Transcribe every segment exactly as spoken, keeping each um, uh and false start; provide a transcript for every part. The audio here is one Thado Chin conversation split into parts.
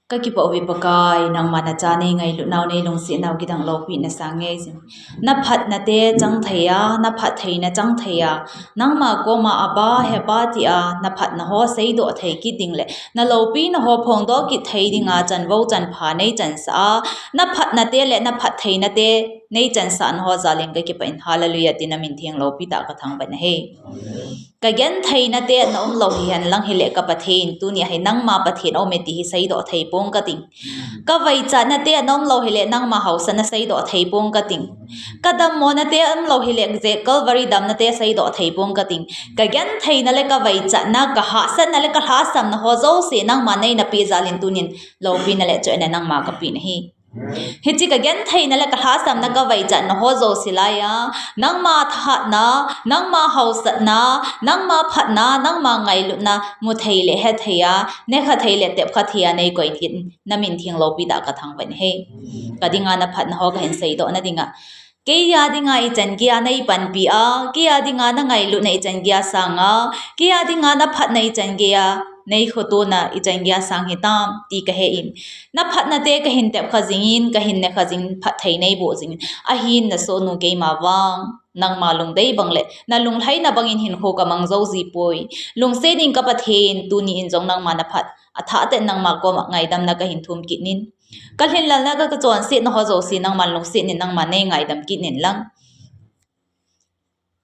Ka kipah uve Pakai, nangma nacha nei ngailut nau, nei lungset nau kidang loupina sang ngai jing. Na phatna te chang thei a, na phattheina chang thei a, nangma koma Abba, Hepa tia na phatna ho seidoh thei kit ding le na loupina ho phongdoh kit thei dinga chanvo chanpha nei chansah a, na phatna te le na phattheina te nei chansahna ho jal in ka kipah in, Hallelujah, ti na min theng loupi tah ka thangvah in ahi. Ka gentheina te na um lou hihen lang hile ka Pathen, tuni a hi nangma Pathen aume ti hi seidoh thei pong ka ting. Ka vaichatna te na um lou hile nangma hausatna seidoh thei pong ka ting. Ka dammona te um lou hile je Calvary damna te seidoh thei pong ka ting. Ka gentheina le ka vaichatna, ka hahsatna le ka lhasamna ho jouse nangma nei napeh jal in tunin loupina le choina nangma ka pe nahi. Hiche ka gentheina le ka lhasamna, ka vaichatna ho jouse laiya nangma thahatna, nangma hausatna, nangma phatna, nangma ngailutna mu thei le he thei a, ne kha thei le tep kha thei a nei koi in, na min theng loupi tah ka thangvah in ahi. Ka dinga na phatna ho ka hin seidoh na dinga, kei a dinga ichan geiya nei panpi a, kei a dinga na ngailutna ichan geiya sang a, kei a dinga na phatna ichan geiya nei khotona ichan geiya sang hitam ti ka he in, na phatna te ka hin tep kha jing in, ka hin ne kha jing, phatthei nei boh jing in, ahin na sohnu keima vang nangma lungdei bang le na lunglhaina bangin hinkho ka mang jou ji poi. Lungset in ka Pathen, tuni in jong nangma na phat, athah tah in nangma koma ngaidamna ka hin thum kit in, ka lhinlelna, ka, ka chonsetna ho jouse nangman lungset in, nangman nei ngaidam kit in lang.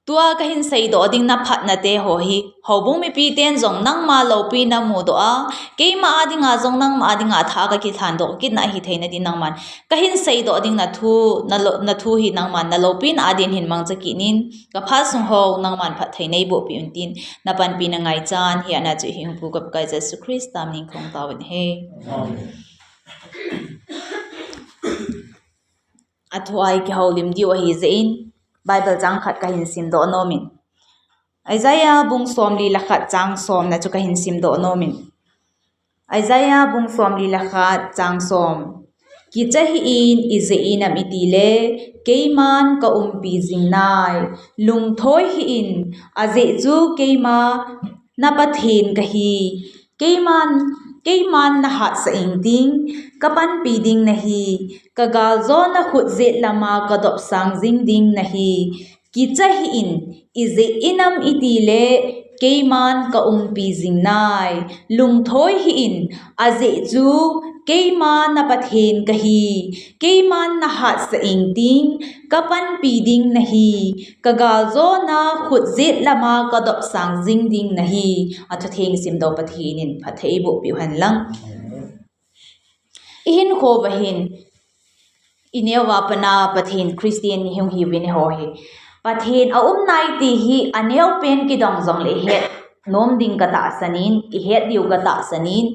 Tua ka hin seidoh ding na phatna te ho hi houbung mipi ten jong nangma loupina mudoh a, keima a dinga jong nangma a dinga tha ka kilhandoh kit na ahi theina din nangman ka hin seidoh ding na thu, na lo-, na thu hi nangman na loupina a din hin mangcha kit in, ka phat sung ho nangman phatthei nei boh peh un tin, na panpina ngaichan hi ana chu hi hung pu ka Pakai Jesu Christa min in ka hung tao in ahi. Amen. Athu a i kihoulim diu ahi jeh in, Bible chang khat ka hin simdoh nom in. Isaiah bung somli le khat chang somna chu ka hin simdoh nom in. Isaiah bung somli le khat chang som. Kicha hih in, ijeh inem itile, keiman ka umpi jing nai. Lungthoi hih in, ajeh chu keima na Pathen kahi. Keiman, keiman na hatsah ingting, ka panpi ding nahi, ka galjona khut jet lama ka dopsang jing ding nahi. Kicha hih in, ijeh inem itile, keiman ka umpi jing nai. Lungthoi hih in, ajeh chu keima na Pathen kahi. Keiman na hatsah ingting, ka panpi ding nahi. Ka galjona khut jet lama ka dopsang jing ding nahi. Athutheng simdoh Pathen in phatthei eiboh peh u hen lang. I hinkho uva hin, i neo a pat a Pathen Christian i hung hiuvin eiho hi, Pathen aum nai ti hi aneo pen kidong jongle i het nom ding ka tahsan in, i het diu ka tahsan in,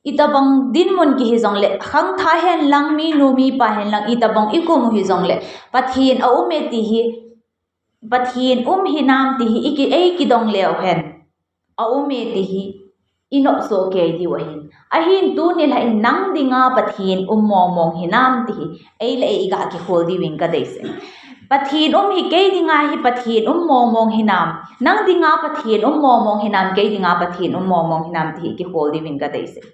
itobang dinmun kihi jongle, khangthah hen lang, minu mipa hen lang, itobang i kum u hi jongle, Pathen aume ti hi, Pathen um hinam ti hi i ki, ei kidong leu hen, aume ti hi i nopsoh kei diu ahin. Ahin tuni lha in nang dinga Pathen um mong mong hinam ti hi ei le ei i ga kikhol diuvin ka deisah. Pathen um hi kei dinga hi Pathen um mong mong hinam, nang dinga Pathen um mong mong hinam, kei dinga Pathen um mong mong hinam ti hi kikhol diuvin ka deisah.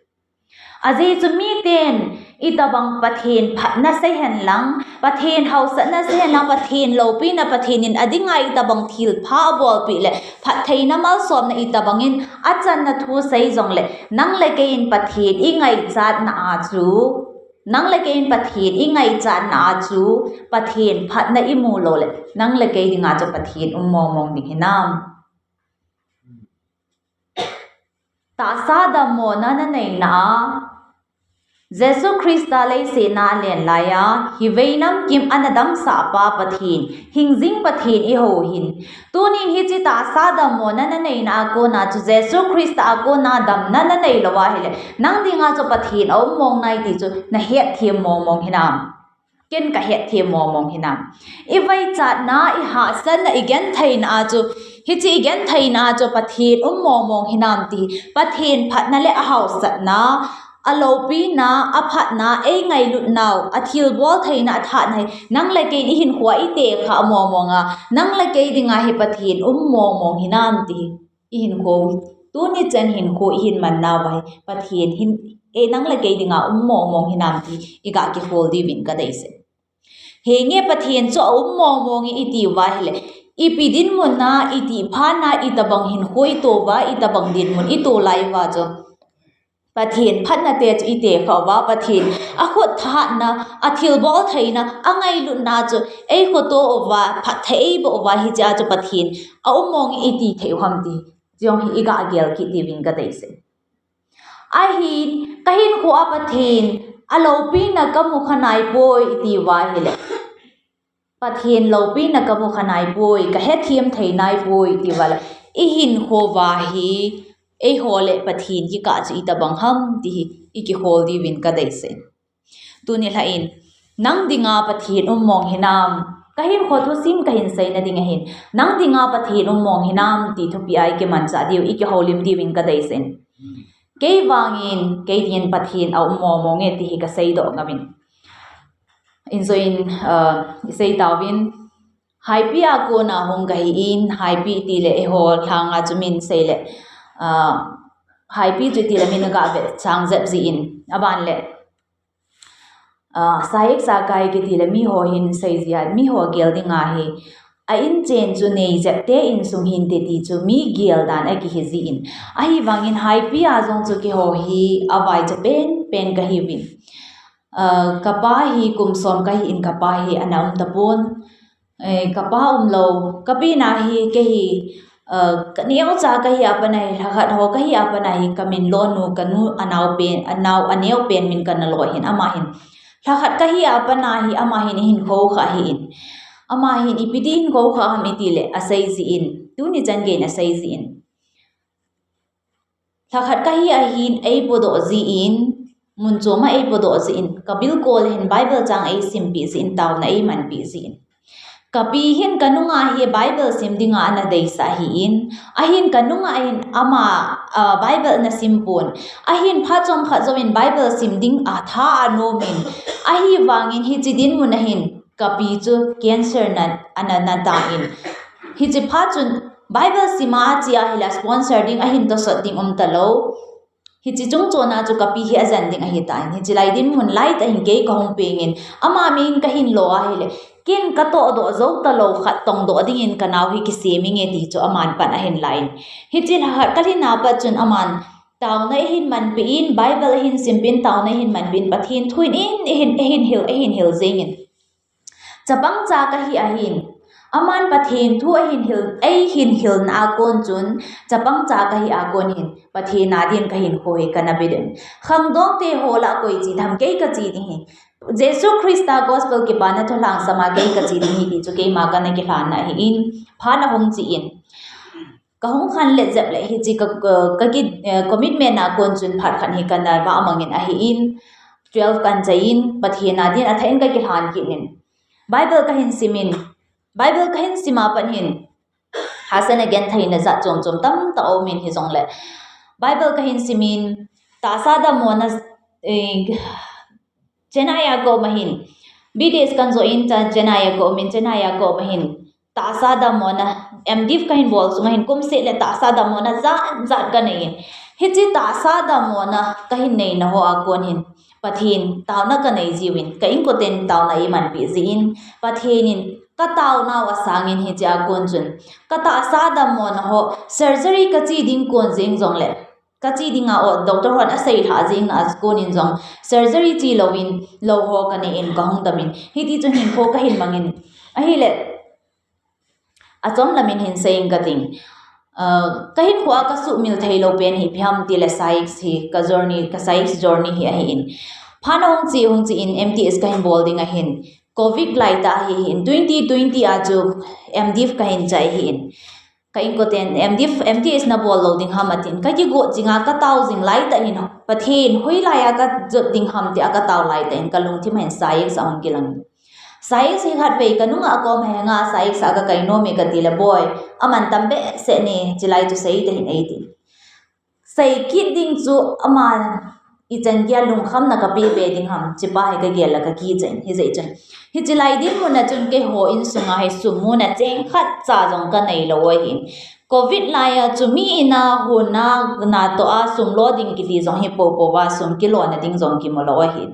Ajeh chu miten itobang Pathen phatna sei hen lang, Pathen hausatna sei hen lang, Pathen loupina, Pathen in adinga itobang thilpha abolpeh le phattheina malsomna itobang in achanna thu sei jongle, nang le kei in Pathen i ngaichatna a chu, nang le kei in Pathen i ngaichatna a chu Pathen phatna i mu lou le, nang le kei dinga chu Pathen um mong mong ding hinam? Tahsa dammona na neina a, Jesu Christa leiset a alen laiya, hivei namkim ana damsah pa Pathen, hingjing Pathen i hou hin. Tunin hiche tahsa dammona na neina a kona chu Jesu Christa a kona damna na neilou ahile, nang dinga chu Pathen aum mong nai ti chu na hetthem mong mong hinam? Ken ka hetthem mong mong hinam? I vaichatna, i hahsatna, i gentheina a chu, hiche i gentheina a chu Pathen um mong mong hinam ti, Pathen phatna le ahausatna, aloupina, aphatna, ei ngailutnau, athilbol theina, athahatna hi nang le kei in i hinkho a i tekha mong mong a, nang le kei dinga hi Pathen um mong mong hinam ti hi i hinkho u Tuni chan hinkho ihin man nauva hi Pathen hin, e, nang le kei dinga um mong mong hinam ti iga kihol diuvin kadeisah e. Henge Pathen chu aum mong mong e iti uva ahile, ipi dinmun a, iti phat a, itobang hinkho ito uva, itobang dinmun ito lai uva chu Pathen phatna te chu ite khah uva, Pathen akhut thahatna, athilbol theina, angailutna chu eikhoto uva, phatthei eiboh uva, hichea chu Pathen aum mong e iti thei u ham ti jong hi iga gel kit diuvin kadeisah e. Ahin, kahinkho a Pathen aloupina kamu kha naipoi iti uva ahile, Pathen loupina kamu kha naipoi, kahethem thei naipoi iti uva le, ihinkho uva hi eiho le Pathen kikah chu itobang ham ti hi ikihol diuvin kadeisah e. Tuni lhah in, nang dinga Pathen um mong hinam, kahinkho thusim kahin seina ding ahin, nang dinga Pathen um mong hinam ti thupi a ikimanchah diu, ikihoulim diuvin kadeisah in. Kei vangin, kei dingin Pathen aum mong mong e ti hi kaseidoh ngauvin. Injoin, ah, isei tauvin, Haipi a kona hung kahin, Haipi tile eiho lhanga chu min seile, ah, Haipi chu tile min aga ve chang jep jin, aban le, ah, Saik Sakai kiti le miho hin seijia, miho gel dinga hi, a inchen chu nei jep te insung hinte ti chu mi gel dan akihi jin. Ahivangin Haipi a jong chu keiho hi avaicha pen pen kahiuvin. Ah, kapa hi kum som kahin, kapa hi ana um tapon. Eh, kapa umlou, kapina hi kei hi, ah, kaneocha kahi a pat a hi, lhakhat ho kahi a pat a hi, kamin lonu, kanu anao pen, anao aneo pen min kana lo hin, ama hin. Lhakhat kahi a pat a hi, ama hin eihin khoukhah ahin. Ama hin ipi ti eihin khoukhah ham itile, asei jin. Tuni chan geiyin asei jin. Lhakhat kahi ahin eipodoh jin, mun chom a eipodoh jin, kabilkol hin Bible chang eisimpeh jin, taona eimanpeh jin. Kapi hin kanunga hi Bible sim dinga ana deisah ahin, ahin kanunga hin ama, ah, Bible ana simpon. Ahin phat chomkhat jouvin Bible sim ding a tha anomin. Ahivangin hiche dinmun a hin kapi chu cancer na, ana, na tan. Hiche phat chun Bible sim a che ahile sponsor ding ahin tosot ding um talou. Hiche chungchon a chu kapi hi ajen ding ahitan. Hiche lai dinmun laitah hin kei kahung pengin, ama min kahin lo ahile, ken katohdoh jou talou khat tongdoh dingin kanao hi kisem inge ti chu aman pan ahin lan. Hiche lhakhat kalhin a pat chun aman taona eihin manpeh in, Bible eihin simpeh in, taona eihin manpeh in, Pathen thu in, in, eihin, eihin hil, eihin hil jengin. Chapang cha kahi ahin, aman Pathen thu ahin hil, eihin hilna a kon chun, chapang cha kahi a kon hin, Pathen a din kahinkho hi kana bedon. Khangdong te ho lah a koi che tham, kei kache ding ahi. Jesu Christa gospel kipana thu lhangsam a kei kache ding ahi ti chu keima kana kilhanna ahin, phat ahung chen. Kahung khanlet jep le hiche ka, ka, ka ki, eh, commitment a kon chun phat khat hi kana vah mangin ahin, twelve kana chai in, Pathen a din athah in kakilhan kit in. Bible kahin sim in, Bible kahin sim a pat hin, hahsa in agenthei na jat chom chom tamtah aumin hijongle. Bible kahin sim in, tahsa dammo na, eh, Chennai a ka um ahin. B D S kana jo in, Chennai a ka um in, Chennai a ka um ahin. Tahsa dammo na, M Div kahin bol sung ahin, kum seh le tahsa dammo na jat jat kanei in. Hiche tahsa dammo na kahin neina ho a kon hin, Pathen taona kanei jiuvin, ka inkoten taona eimanpeh jin, Pathen in kataonau asangin hiche a kon chun, katahsa dammo na ho, surgery kache ding kon jeng jongle, kache dinga o, doctor hon asei lhah jeng na a kon in jong, surgery che louvin, lou ho kanei in kahung dam in. Hiti chun hinkho kahin mangin. Ahile, achom lamin hin sei inge kating. Ah, kahinkho a kasuhmil thei lou pen hi ipi ham tile Saik hi, ka journey, ka Saik journey hi ahin. Phat ahung che, hung che in M T S kahin bol ding ahin. Covid laitah ahin, twenty twenty a chu M Div kahin chai ahin. Ka inkoten, M Div, M T S nabol lou ding ham atin. Kakigot jing a, katao jing laitah hin, Pathen, hoilai a kajot ding ham tia katao laitah hin, kalungthim a hin Saik sa ahung kilang. Saik hi khatvei kanunga kom a henga, Saik sa kakai nom e katile, Boi, aman tam behseh ne, chilai chu sei tahih in eitin. Sei kit ding chu ama ichan geiya lungkhamna kapeh be ding ham, hichepa hi kagel a kakichen, hijeh chun. Hiche lai dinmun a chun keiho insunga hi sum muna cheng khatcha jong kanei lou ahin. Covid lai a chu mi in a hon a natoh a sum lo ding kiti jong hi popo a sum kilo na ding jong kimu lo ahi.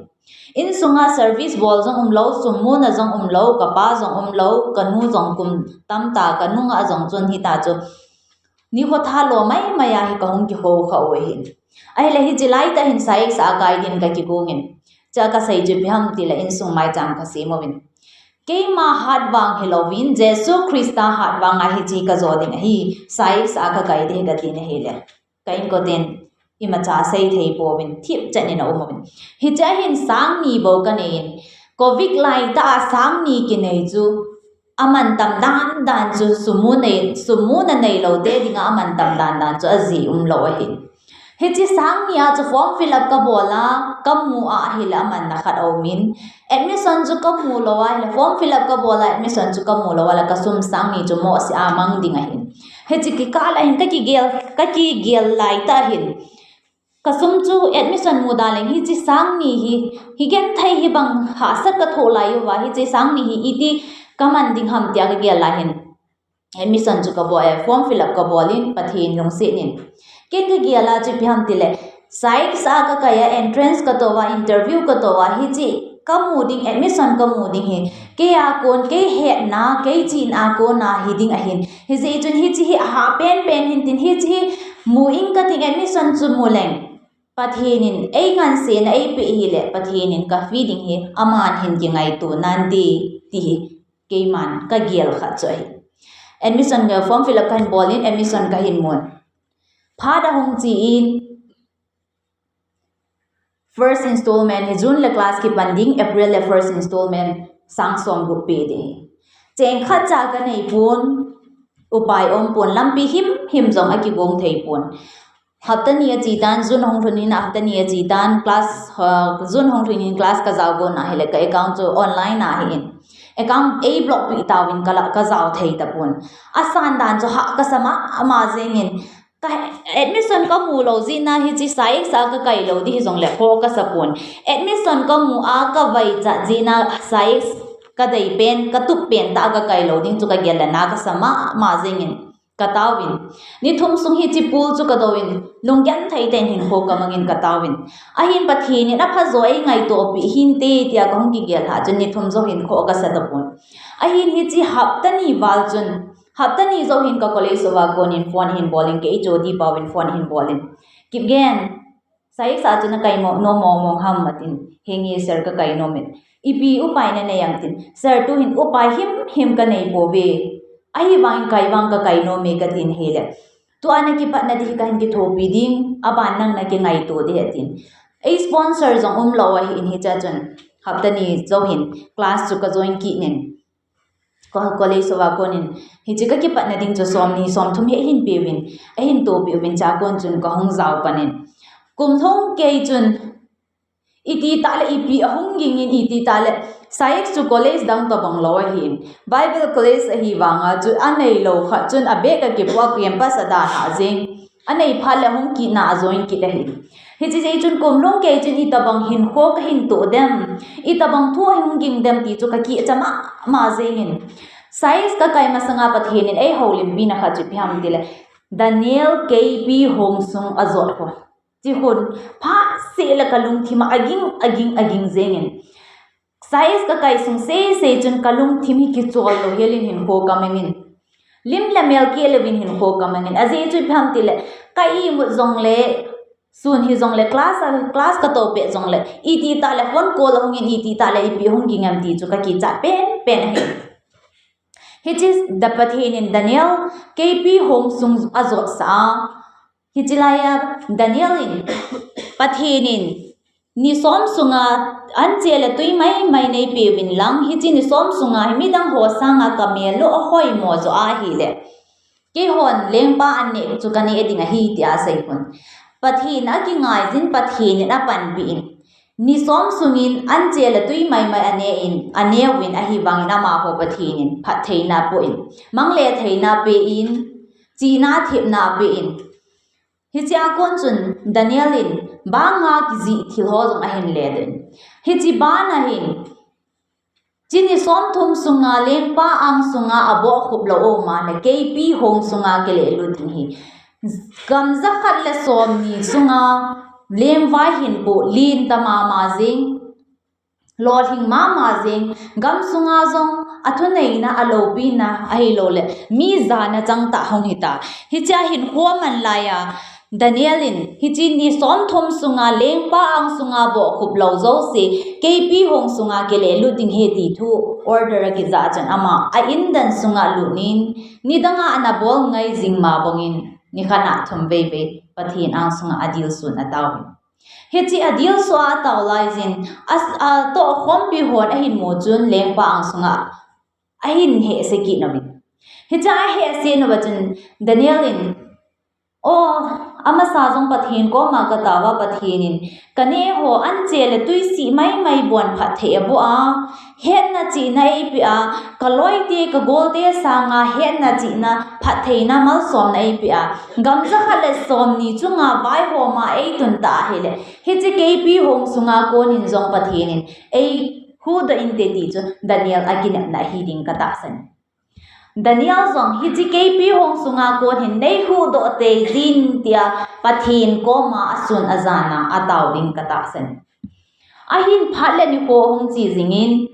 Insunga service bol jong um lo, sum muna jong um lo, kapa jong um lo, kanu jong kum tamtah, kanunga jong chun hita chu nikho tha lo maimai a hi kahung kiho kha u ahi. Ahile hiche lai tah hin Saiks a kai din kakigong in. Chua kasei chu ipi ham tile insung maicham kasem uvin. Keima hat vang hilouvin, Jesu Christa hat vang a hiche kajo ding ahi, Saiks a kakai ding katin ahile. Ka inkoten imacha seithei pouvin, thip chan in aum uvin. Hiche hin sang ni bou kanei in. Covid lai tah a sang ni kinei chu aman tam dan dan chu sum mu nei, sum muna neilou te dinga aman tam dan dan chu ajeh um lo ahi. Hiche sang ni a chu form fill up kabol a, kamu a ahile amanna khat aum in. Admission chu kamu lou a, ahile form fill up kabol a, admission chu kamu lou a, ahile kasum sang ni chu mohseh a mang ding ahi. Hiche kikah a hin kakigel, kakigel lai tah hin. Kasum chu admission mu dan leng hiche sang ni hi, hi genthei hi bang hahsat kathoh lai uva, hiche sang ni hi iti kaman ding ham tia kagel lai hin. Admission chu kabol, eh, form fill up kabol in Pathen lungset in. Ken kagel a chu ipi ham tile, Saiks a kakai a entrance katou a, interview katou a, hiche kamu ding, admission kamu ding hi. Kei a kon, kei hetna, kei chihna a kon a hi ding ahin. Hijeh chun hiche hi ahah penpen hin tin, hiche hi mu ing kating, admission chu mu leng. Pathen in eingansena eipeh hile, Pathen in ka fee ding hi aman hin kingaito nante, ti hi keiman kagel khat chu ahi. Admission, form fill up kahin bol in, admission kahin mun. Phat ahung che in, first installment hi June le class kipan ding, April le first installment sang som gup pe ding. Cheng khatcha kanei pon, upai um pon, lampi himhim jong akigong thei pon. Hapta ni ache tan, June hung lhun in hapta ni ache tan, class, uh, June hung lhun in class kajao gon ahile ka account chu online a ahin. Account ei block pi tauvin kala, kajao thei tapon. Asan dan chu hah kasa mama jeng in. Ka admission kamu lou jeh in hiche Saiks a kakai lou ding hijongle khoh kasa pon. Admission kamu a kavai chat jeh in Saiks kadei pen, katup pen tah a kakai lou ding chu kagel le na kasa mama jeng in. Kataovin. Ni thum sung hiche pul chu kadouvin, lunggenthei tah in hinkho kamangin kataovin. Ahin Pathen in aphajo eingaito peh hinte tia kahung kigel lhah chun ni thum jou hinkho kasa tapon. Ahin hiche hapta ni val chun, hapta ni jou hin ka college uva konin phone hin bolin, kei chu Dipauvin phone hin bolin. Kipgen. Saiks a chu nakai mo, nom mong mong ham atin, henge sir kakai nom e. Ipi upai nanei em tin, sir tuhin upai himhim kanei pouve. Ahivangin kai vang kakai nom e katin ahile. Tua nakipatna ding hi kahin kithopi ding, aban nang nakingaito ding atin. Ei sponsor jong umlou ahin hichea chun. Hapta ni jou hin class chu ka join kit in. Ko, college uva konin, hiche kakipatna ding chu somni somthum hi ahin peuvin, ahin tohpi uvin, chua kon chun kahung jao panin. Kum lhung kei chun, iti tah le ipi ahung ging in, iti tah le, Saiks chu college dang tobang lou ahin, Bible college ahivanga chu aneilou khat chun abag akipoh a campus adalhah jeng. Anei phat le hung kit na a join kit ahi. Hiche jeh chun kum lhung kei chun itobang hinkho kahin toh dem, itobang thu ahung ging dem ti chu kakicha mama jengin. Saiks kakai masanga Pathen in eihoulimpi na khat chu ipi ham tile, Daniel keipi hongsung ajot ho. Hiche khun phat seh le kalungthim a aging, aging, aging jengin. Saiks kakai sung sese chun kalungthim hi kichol lou helin hinkho kamangin. Lim le mel keh louvin hinkho kamangin. Ajeh chu ipi ham tile, ka imut jongle, sun hijongle, class a, class kato pet jongle, iti tah le phone call ahungin, iti tah le ipi hung ging em ti chu kakichat penpen ahi. Hiche Da, Pathen in Daniel keipi hongsung ajotsah a. Hiche laia Daniel in, Pathen in, ni som sunga anche le tui maimai neipeuvin lang, hiche ni som sunga hi midang ho sanga kamel u ahoimo jo ahile, keihon lengpa an neh chu kaneh ding ahi, tia asei khun. Pathen akingaijin, Pathen in apanpin. Ni som sungin anche le tui maimai anein, aneuvin ahivangin amaho Pathen in phattheina apoh in, mangle theina apen, chihna thepna apen. Hichea kon chun Daniel in banga kijih thil ho jong ahin ledoh in. Hiche bana hin Hiche ni somthum sunga lengpa ang sunga abohkhup lou um a le, keipi hong sunga kile lut ding ahi. Gam jakhat le somni sunga lengvai hin pu lin ta mama jing, lolhing mama jing, gam sunga jong athuneina, aloupina, ahilouleh mi jana changtah hung hita. Hichea hin khoman laiya, Daniel in, hiche ni somthum sunga lengpa ang sunga bohkhup lou jouse, keipi hong sunga kile lut ding ahi ti thu order akijah chun ama a indan sunga lut in, nidanga ana bol ngai jing ma bangin, nikhat a thum veivei Pathen ang sunga adilsun atao in. Hiche adilsu a atao laijin, a, atohkhompi hon ahin mu chun lengpa ang sunga ahin hehse kit nauvin. Hichea ahehse nauva chun Daniel in, O, amasa jong Pathen koma kataova, Pathen in kaneh ho anche le tuisih maimai bon phatthei aboh a, hetna chihna eipeh a, kaloite kagolte sanga hetna chihna phattheina malsomna eipeh a, gam jakhat le somni chunga vaihoma eitun tah ahile, hiche keipi hong sunga konin jong Pathen in eihuhdoh inte ti chu Daniel akinepna ahi ding katahsan. Daniel jong hiche keipi hong sunga kon hin neihuhdoh teijin tia Pathen koma asun ajana atao ding katahsan. Ahin phat le nikho hung che jingin,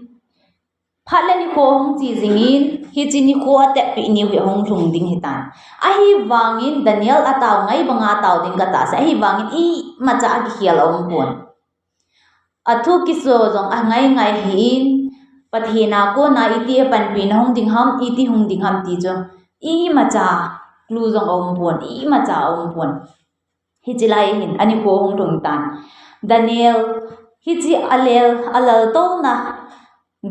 phat le nikho hung che jingin, hiche nikho atetpeh niu hi ahung lhung ding ahitan. Ahivangin Daniel atao ngai banga atao ding katahsan. Ahivangin imacha akikhel aumpon. Athu kiso jong angai ngai ahin, Pathen a kona iti apanpina hung ding ham, iti hung ding ham ti chu imacha clue jong aumpon, imacha aumpon. Hiche lai hin anikho hung lhung tan. Daniel, hiche alel, alaltouna,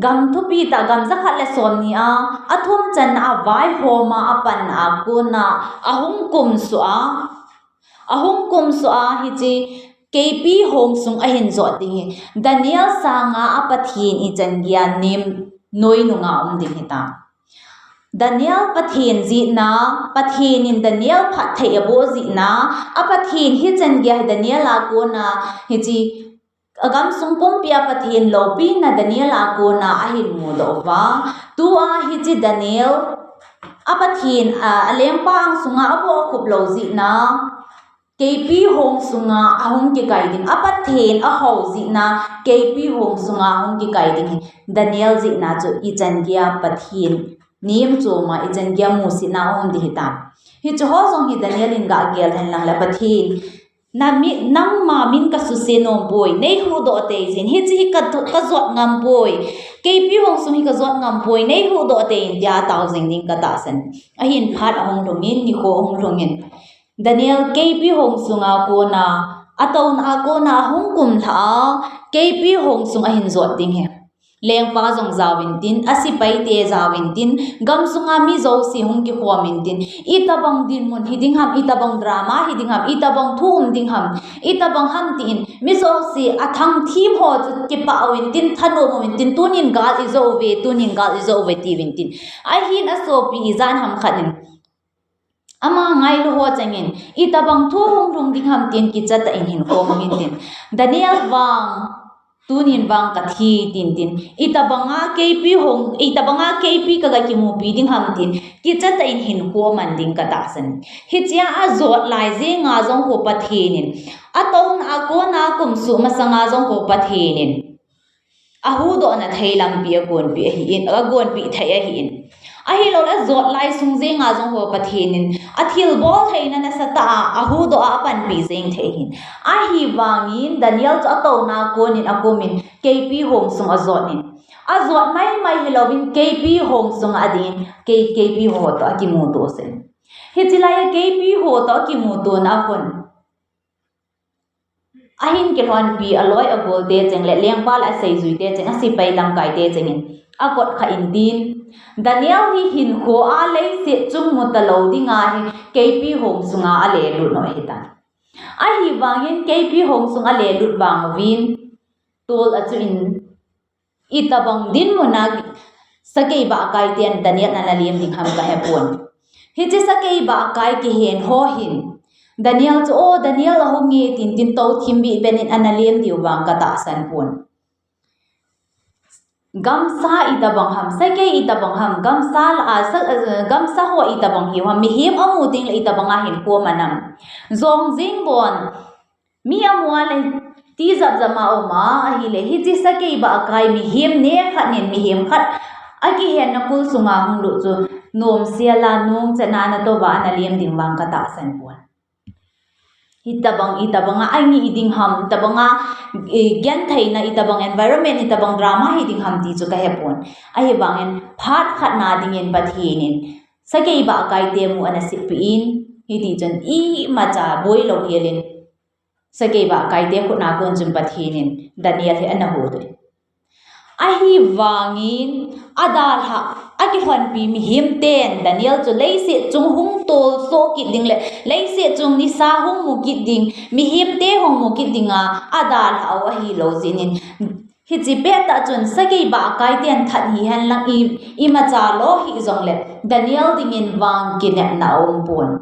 gam thupi tah, gam jakhat le somni a, athum channa a vaihoma apanna a kona ahung kumsuh a, ahung kumsuh a, hiche keipi hong sung ahin jot ding ahi. Daniel sanga a Pathen ichan geiya nem noi nunga um ding ahitai. Daniel Pathen jihna, Pathen in Daniel phatthei aboh jihna, a Pathen hichan geiya hi Daniel a kona hiche agamsung pumpia Pathen loupina Daniel a kona ahin mudoh uva. Tua hiche Daniel a Pathen, a, alengpa ang sunga abohkhup lou jihna, keipi hong sunga ahung kikai ding, a Pathen ahou jihna, keipi hong sunga ahung kikai ding hi Daniel jihna chu ichan geiya Pathen nem choma ichan geiya musetna aum ding ahitai. Hiche ho jong hi Daniel in gagel henlang le Pathen, namit, nangma min kasuse nom poi, neihuhdoh teijin, hiche hi ka, kajot ngam poi, keipi hong sung hi kajot ngam poi, neihuhdoh teijin tia atao jing ding katahsan. Ahin phat ahung lhungin, nikho ahung lhungin. Daniel keipi hong sunga kona, atouna a kona ahung kumlha a, keipi hong sung ahin jot ding ahi. Lengpa jong jaovin tin, asepaite jaovin tin, gamsunga mi jouse hung kikhom in tin, itobang dinmun hiding ham, itobang drama hiding ham, itobang thu um ding ham, itobang ham tin, mi jouse athangthim ho chu kipah uvin tin, thanom uvin tin, tunin gal ijo uve, tunin gal ijo uve tiuvin tin. Ahin asopi ijat ham khat in, ama ngailu ho chengin, itobang thu hung lhung ding ham tin, kicha tah in hin khom uvin tin. Daniel vang, tunin vang kathi tin tin. Itobanga keipi hong, itobanga keipi kaga kimupi ding ham tin, kicha tah in hin khom man ding katahsan. Hichea ajot lai jenga jong ho Pathen in, atouna a kona kumsuh masanga jong ho Pathen in ahuhdohna thei lampi agonpi ahin, agonpi thei ahin. Ahilouleh ajot lai sung jenga jong ho Pathen in athilbol theina nasatah a ahuhdoh a apanpi jeng thei ahin. Ahivangin Daniel chu atouna a konin akumin keipi hong sung ajot in. Ajot maimai hilouvin keipi hong sung adingin kei, keipi ho toh akimuto sen. Hiche lai a keipi ho toh akimutona a kon ahin kilhonpi aloi agolte cheng le lengpa le aseijuite cheng, asepai lamkaite chengin akot kha in tin. Daniel hi hinkhoa leiset chung mu talou dinga hi keipi hong sunga alelut nau ahitai. Ahivangin keipi hong sung alelut vang uvin tol achu in, itobang dinmuna sakeibahkai ten Daniel ana lem ding ham kahepon. Hiche sakeibahkai kihen ho hin Daniel chu, o Daniel ahunge tin tin touthim bih benin ana lem diu vang katahsan pon. gamsa itobang ham, sakei itobang ham, gamsa la a, sa, gamsa ho itobang hiu ham, mihem amu ding le itobang a hinkho aman ham. Jong jing bon, mi amu a le tijat jat a um a, ahile hiche sakei bah a kai mihem neo khat nin mihem khat akihenna kul sunga hung lut chu, nomsel a nungchan a natoh a ana lem ding vang katahsan pon. Itobang, itobang a, angi ding ham, itobang a, eh, gentheina, itobang environment, itobang drama hi ding ham ti chu kahe pon. Ahivangin, phat khat na dingin Pathen in, sakei bah a kaite mu ana seipeh in, hiti chun imacha boi lou hel in, sakei bah a kaite khut na kon chun Pathen in, Daniel hi ana huhdoh in. Ahivangin, adalhah, akilhonpi mihem ten, Daniel chu leiset chung hung tolso kit ding le, leiset chung nisa hung mu kit ding, mihem te hung mu kit ding a, adalhah u ahilou jeh in. Hiche pettah chun, sakei bah a kaiten that hihen lang i, imacha lou hih jong le, Daniel dingin vang kinepna aum pon.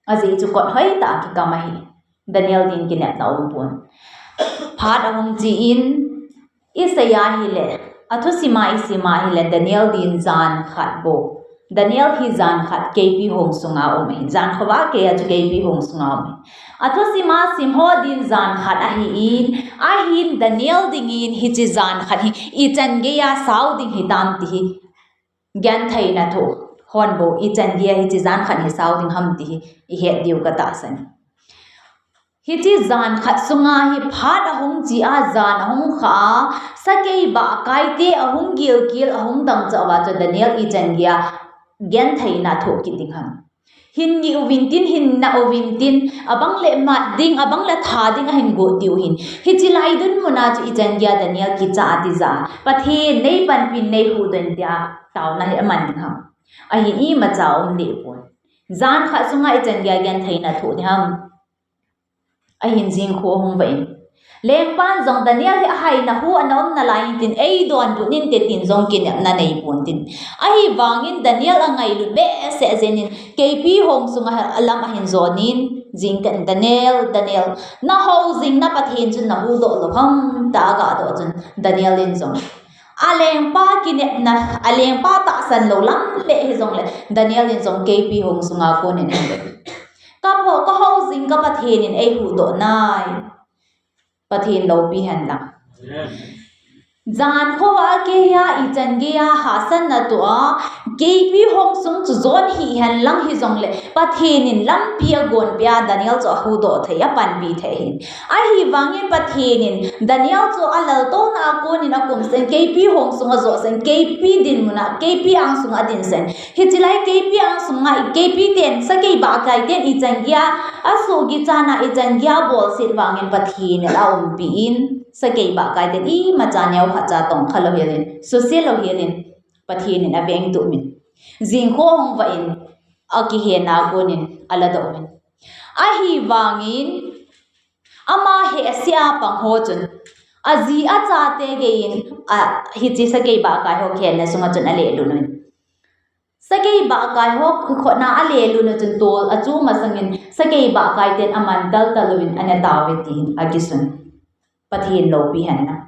Ajeh chu kot hoitah a kikam ahi. Daniel din kinepna aum pon. Phat ahung chi in, isei a hile, athusim a isim a hile, Daniel din jan khat bou. Daniel hi jan khat keipi hong sunga um ahi. Jan khovah kei a chu keipi hong sunga um ahi. Athusim a sim ho din jan khat ahi in, ahin Daniel dingin hiche jan khat hi, ichan gei a sao ding hitam ti hi. Gentheina thoh hon bou, ichan gei a hiche jan khat hi sao ding ham ti hi ihet diu katahsan. Hiche jan khat sunga hi phat ahung chi a, jan ahung kha a, sakei bah a kaite ahung gilkel, ahung dangchah uva chu Daniel ichan gei a gentheina thoh kit ding ham. Hin ngeh uvin tin, hin nat uvin tin, abang le mat ding, abang le tha ding ahin got diu hin. Hiche lai dinmun a chu ichan gei a Daniel kicha a tija. Pathen nei panpin nei huhdoh in tia taona hi aman ding ham. Ahin imacha um deh pon. Jan khat sunga ichan gei a gentheina thoh ding ham. Ahin jingkho ahung vah in. Lengpan jong Daniel hi ahaina hu ana um nalai in tin, eidonbut inte tin jong kinepna nei pon tin. Ahivangin Daniel angailut behseh jeng in, keipi hong sunga lam ahin jon in, jingkah in, Daniel, Daniel, nahou jing na Pathen chun nahuhdoh lou ham tia agah doh chun, Daniel in jong. Alengpa kinepna, alengpa tahsan lou lam beh hijong le, Daniel in jong keipi hong sunga kon in ahin lut. Ka pho, kahou jing ka Pathen in eihuhdoh nai. Pathen loupi hen lang. Amen. Jan khovah kei a, ichan gei a hahsatna toh a, keipi hong sung chu jon hih hen lang hijong le, Pathen in lampi agonpeh a, Daniel chu ahuhdoh thei, apanpi thei ahin. Ahivangin Pathen in Daniel chu alaltouna a kon in akum sah in, keipi hong sung ajot sah in, keipi dinmun a, keipi ang sung adin sah in. Hiche lai keipi ang sunga, keipi ten, sakei bah a kaiten ichan gei a, asuhgichan a ichan gei a bolset vangin Pathen in aumpi in, sakei bah a kaiten imacha neokhat cha tongkha lou hel in, suse lou hel in, Pathen in aveng tup in. Jingkho ahung vah in, akihenna a kon in, aladoh in. Ahivangin, ama hehse a pang ho chun, aji achate gei in, a, hiche sakei bah a kai ho kihenna sunga chun alelut un. Sakei bah a kai ho kikhotna alelut un chun tol achu masangin sakei bah a kaiten aman taltal uvin anatauve tin akisun. Pathen loupi hen lang.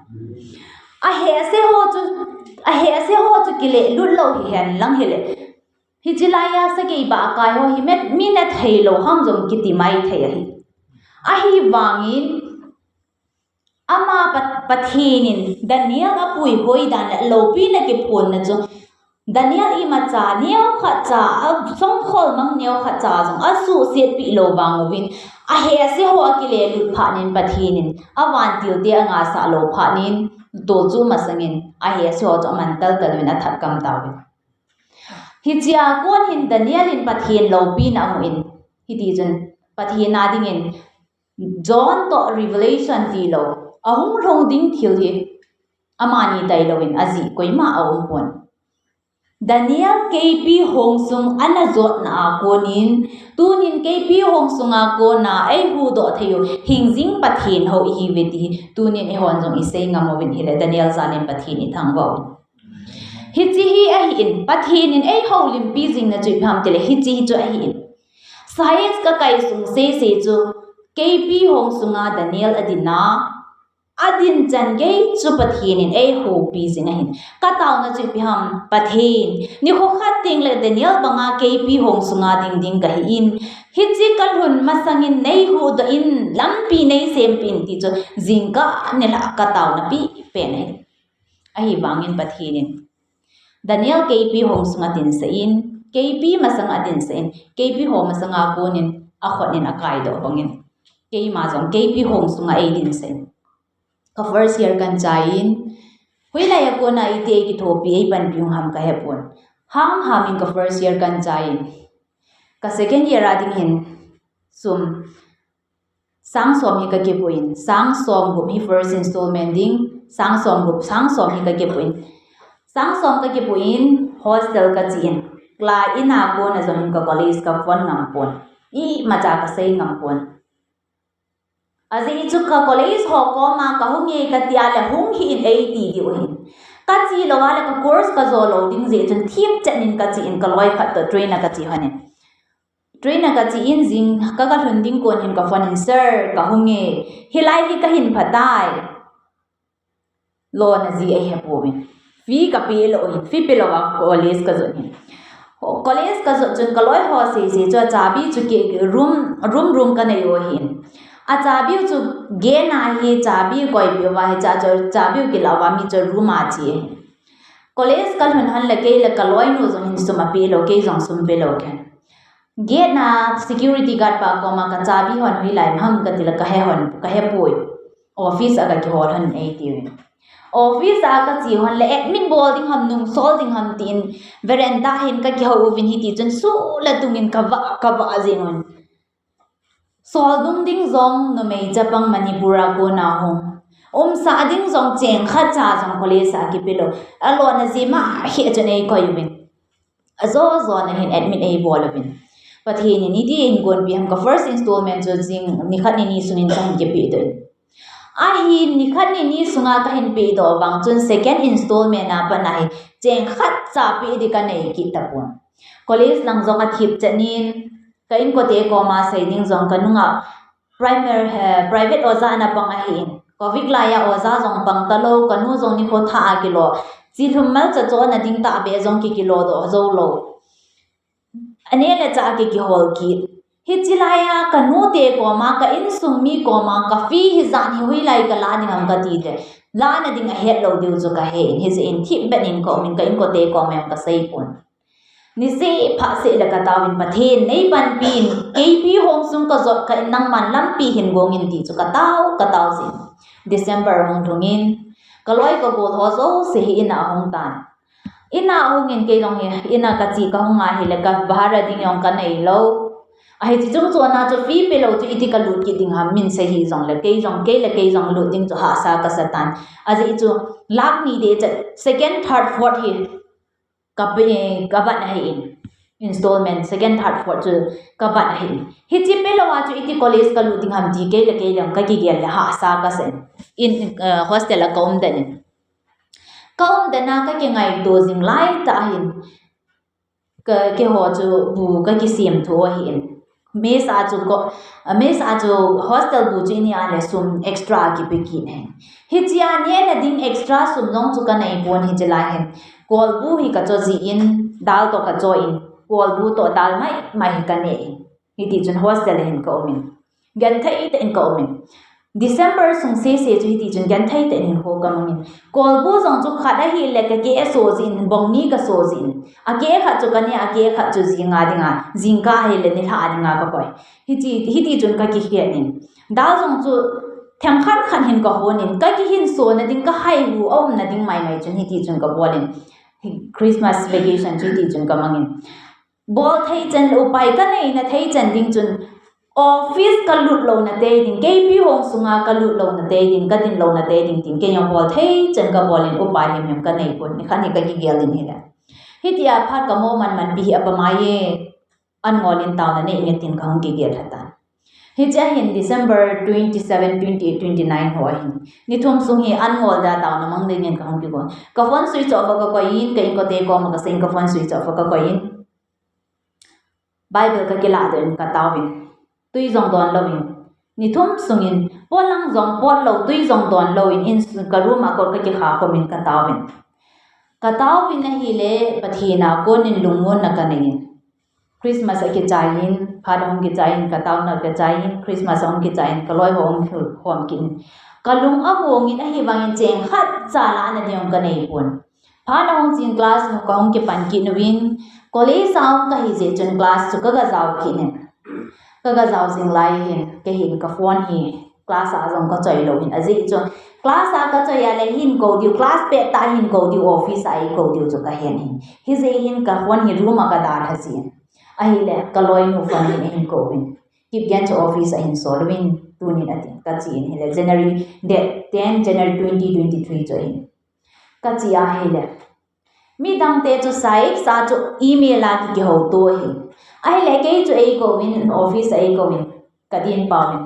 Ahehse ho chu, ahehse ho chu kilelut lou hihen lang hile. Hiche lai a sakei bah a kai ho hi met, mi nethei lou ham jong kiti maithei ahi. Ahivangin, Ama Pa-, Pathen in Daniel apuihoi dan le loupina kiphonna chu, Daniel imacha neokhat cha, asongkhol mang neokhat cha jong asuhsetpi lou vang uvin, ahehse ho akilelut phat in Pathen in avantil te angahsah lou phat in, tol chu masangin ahehse ho chu aman taltal uvin athat kam tauvin. Hichea kon hin Daniel in Pathen loupina amu in, hiti chun Pathen a dingin John toh Revelation tilou, ahung lhung ding thil hi amani tailou in ajih koima aumpon. Daniel keipi hongsung ana jotna a konin, tunin keipi hongsung a kona eihuhdoh theiyu hingjing Pathen hou ihiuve ti hi tunin eihon jong isei ngam uvin, hile Daniel jalin Pathen ithangvah u. Hiche hi ahin, Pathen in eihoulimpi jing na chu ipi ham tile, hiche hi chu ahin. Science kakai sung seisei chu, keipi hongsunga Daniel adin a, adin chan gei chu Pathen in eihoupi jing ahin. Ka taona chu ipi ham, Pathen, nikho khat teng le Daniel banga keipi hong sunga ding ding kahi in, hiche kalhun masangin neihuhdoh in, lampi neisempeh in ti chu jingkah nilhah ka taona pipen ahi. Ahivangin Pathen in Daniel keipi hong sunga dinsah in, keipi masanga dinsah in, keipi ho masanga konin akhut in akaidoh bangin, keima jong keipi hong sunga eidinsah in, ka first year kan chai in, hoilai a kona iti eikithopi eipanpi u ham kahepon. Ham ham in ka first year kan chai in, ka second year a ding hin sum sang som hi kakipuiyin, sang som gup hi first installment ding, sang som gup, sang som hi kakipuiyin. Sang som kakipuiyin, hostel kachen. Class in a kona jong hin ka college ka phone ngam pon. Imacha kasei ngam pon. Ajeh chu ka college ho koma kahung e kati a le hung hih in eiti diu hin. Kache lou a le ka course kajo lou ding jeh chun thipchet in kachen, kaloi khat toh train a kache hon in. Train a kachen jing, ka, kalhun ding kon hin ka phone in, "Sir, kahung e. Hilai hi kahin phatai." Lona ji eihepouvin. Fee kape lou hin, fee pe lou a college kajot hin. College kajot chun kaloi ho sese chu achabi chu ke, room, room, room kanei u hin. Achabi chu gate na hi chabi koipeh uva hiche chu chabi kilah uva mi chu room a che hin. College kalhun hon le kei le kaloinu jong hin sum ape lou, kei jong sum pe lou ken. Gate na security guard pa koma kachabi hon hoilai ham kati le kahe hon, kahepoi. Office a kakihol hon eitiuvin. Office a kache hon le admit bol ding ham, nungsol ding ham tin veranda hin kakihou uvin hiti chun suh le tungin kavah, kavah jeng un. Sol dung ding jong numei chapang Manipur a kona hung. Umsah ding jong cheng khat cha jong college a kipe lou. Alona ji ma hi chun eikoi uvin. Ajo jo na hin admit eibol uvin. Pathen in iti eigonpi ham, ka first installment chu jing nikhat nini sungin kahin kipedoh in. Ahin nikhat nini sunga kahin pedoh vang chun second installment a pat a hi cheng khat cha pe ding kanei kit tapon. College lang jong athipchet in, ka inkote koma sei ding jong kanunga primary, eh, private oja ana pang ahin. Covid laiya oja jong pang talou, kanu jong nikho thah a kilo. Chilhum malcha chona ding tahbeh jong kikilodoh joulou. Aneh le chah a kikihol kit. Hiche laiya kanute koma, ka insung mi koma, ka fee hijat hi hoilai kala ding ham kati le, lana ding ahet lou diu chu kahen, hijeh in thipbeh in kaumin, ka inkote koma jong kaseipon. Niseh phah seh le kataovin, Pathen neipanpin, keipi hong sung kajot kah in nangman lampi hin gongin ti chu katao, katao jin. December hung lhungin, kaloi kagol ho jouse hi in a ahung tan. In a ahungin kei jong hi, in a kache kahung a hile ka bhara ding jong kaneilou. Ahi, hiche chungchona chu fee pelou chu iti kalut kit ding ham, min sei hijongle kei jong, kei le kei jong lut ding chu hahsa kasa tan. Ajeh chu lakh ni deh chet, second, third, fourth hi kape, kabat ahin. Installment, second, third, fourth chu kabat ahin. Hiche pelou a chu iti college kalut ding ham ti kei le kei jong kakigel le hahsa kasa in. In, eh, hostel a kaum den in. Kaum den a kakingaito jing laitah hin, ka, keiho chu bu kakisem tho ahin. Mess a chu ko, mess a chu hostel bu chu inei a le sum extra kipe kit ahin. Hiche a nehna ding extra sum jong chu kaneipon hiche lai hin. Kolbu hi kacho jin, dal toh kacho in, kolbu toh dal maimai hi kanei in. Hiti chun hostel a hin kaumin. Genthei tah in kaumin. December sung sese chu hiti chun genthei tah in hinkho kamangin. Kolbu jong chu khat ahile kakeh aso jin, bong ni kaso jin. Akeh khat chu kanei, akeh khat chu jinga dinga, jingkah ahile nilhah a dinga kakoi. Hiti, hiti chun kakikhen in. Dal jong chu themkhat khat hin kahonin, kakihinsona ding, kahaihu aumna ding maimai chun hiti chun kabolin. Christmas vacation chu hiti chun kamangin. Bol thei chan le upai kaneina thei chan ding chun office kalut louna tei ding, keipi hong sunga kalut louna tei ding, kadin louna tei ding tin, kei jong bol thei chan kabolin upai himhim kaneipon, nikhat hi kakigel ding hile. Hitia phat kamo manmanpi hi apha mai e, an ngolin taona nei inge tin kahung kigel lhatan. Hiche a hin December twenty seven, twenty eight, twenty nine ho ahin. Ni thum sung hi an ngol da taona mang dingin kahung kigon. Ka phone switch off a kakoi in, ka inkote koma kasei in ka phone switch off a kakoi in. Bible kakilah doh in kataovin. Tui jong don louvin. Ni thum sungin, polang jong pot lou, tui jong don lou in, in sun ka room a kot ka kikha khum in ka tao in. Ka tao in ahile, Pathen a kon in lungmonna ka nei in. Christmas a kichai in, phat ahung kichai in, ka taona kichai in, Christmas ahung kichai in, ka loi ho ahung khom kit in. Ka lung among in ahivangin cheng khat cha la na ding ka nei pon. Phat ahung chin class nu ka hung kipan kit uvin, college a hung ka hi jeh chun class chu ka ga jao kit in. Ka ga jao jing lai hin, ka hin ka phone hi class a jong ka choi lou hin. Ajeh chu class a ka choi a le hin ko diu, class pet tah hin ko diu, office a ei ko diu chu ka hen hin. Hijeh hin ka phone hi room a ka dalha jin. Ahile ka loinu phone hin hin ko uvin. Kipgen chu office a hin sol uvin, tunin atin ka chi in hile January date ten, January twenty twenty-three chu ahin. Ka chi ahile. Midang te chu sai sa chu email a ki, kihou to ahi. Ahile kei chu ei ko uvin, office a ei ko uvin. Ka din pau in.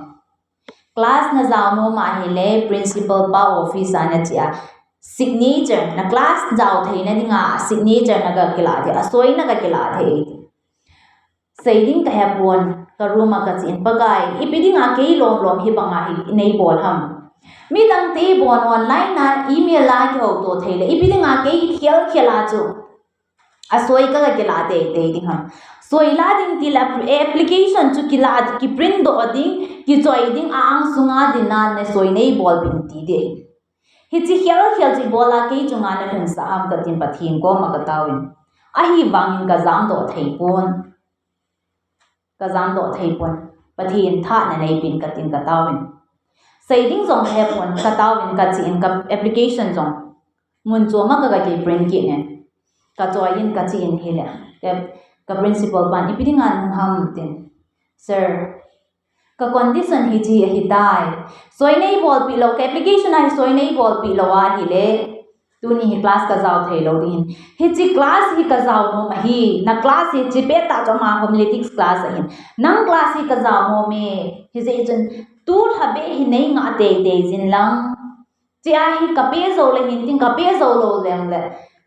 Class na jao nom ahile principal pa office a na che a. Signature, na class jao theina dinga signature na ga kila thei, asoi na ga kila thei. Sei ding ka he pon, ka room a ka chin, Pakai, ipi dinga kei lom lom hi banga hi nei bol ham. Midang te bon online a email a kihou to thei le, ipi dinga kei khel khel a chu asoi ka ga kila tei tei ding ham. Soi la ding ti la application chu kila, ki print doh ding, kichoi ding, a ang sunga dinga na soi nei bol pin ti ding. Hichi khel khel chu bol a kei chunga na lhunsah ham ka tin Pathen koma ka tao in. Ahivangin ka jam doh thei pon. Ka jam doh thei pon. Pathen thah na nei pin ka tin ka tao in. Sei ding jong he pon ka tao in ka chi in ka application jong. Mun chom a ka ga ki print kit in. Ka choi in ka chi in hile. Ka, ka principal pan ipi dinga nung ham tin. Sir, ka condition hichi ahi tai. Soi nei bolpi lou, ka application a hi soi nei bolpi lou ahile. Tuni hi class ka jao thei lou ding hin. Hichi class hi ka jao nom ahi. Na class hi chi pet tah chu ama homiletics class ahin. Nang class hi ka jao nom e. Hijeh chun tu lha be hi nei ngah tei tei jin lang. Chia hi ka pe jou le hin tin ka pe jou lou leng le.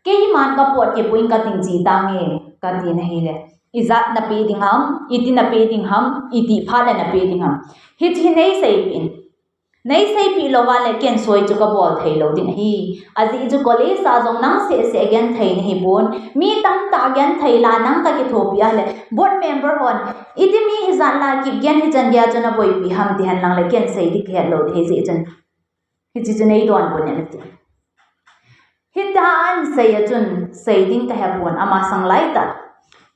Keiman ka pot kipui in ka ting chi tange ka ti na hile. Ijat na pe ding ham, iti na pe ding ham, iti phat le na pe ding ham. Hichi nei seipin. Nei seipi lou va le ken soi chu ka bol thei lou ding ahi. Ajeh chu college a jong nang seh seh a gen thei na hi pon. Mi tamtah a gen thei la nang ka kithopi a le. Board member hon. Iti mi ijat la kip gen hichan dia chu na boipi ham ti hen lang le ken sei ding ka het lou ding ahi jeh chun. Hichi chu nei don pon e na ti. Hita an sei a chun sei ding ka he pon ama sang lai ta.